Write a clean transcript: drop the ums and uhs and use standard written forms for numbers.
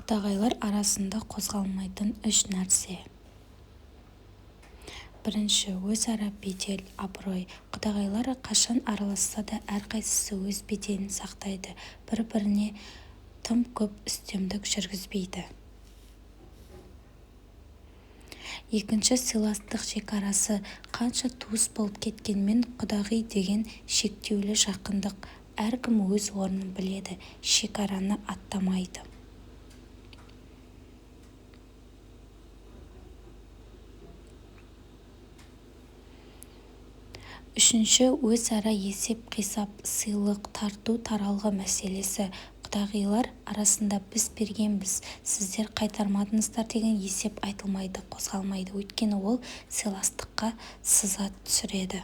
Құдағайлар арасында қозғалмайтын үш нәрсе. Бірінші, өзара бедел, абырой. Құдағайлар қашан араласса да әрқайсысы өз беделін сақтайды, бір-біріне тым көп үстемдік жүргізбейді. Екінші, сыйластық шекарасы. Қанша туыс болып кеткенмен, құдағи деген шектеулі жақындық. Әркім өз орнын біледі, шекараны аттамайды. Үшінші, өзара есеп-қисап, сыйлық, тарту-таралғы мәселесі. Құдағилар арасында біз бергенбіз, сіздер қайтармадыңыздар деген есеп айтылмайды, қозғалмайды. Өйткені ол сыйластыққа сызат түсіреді.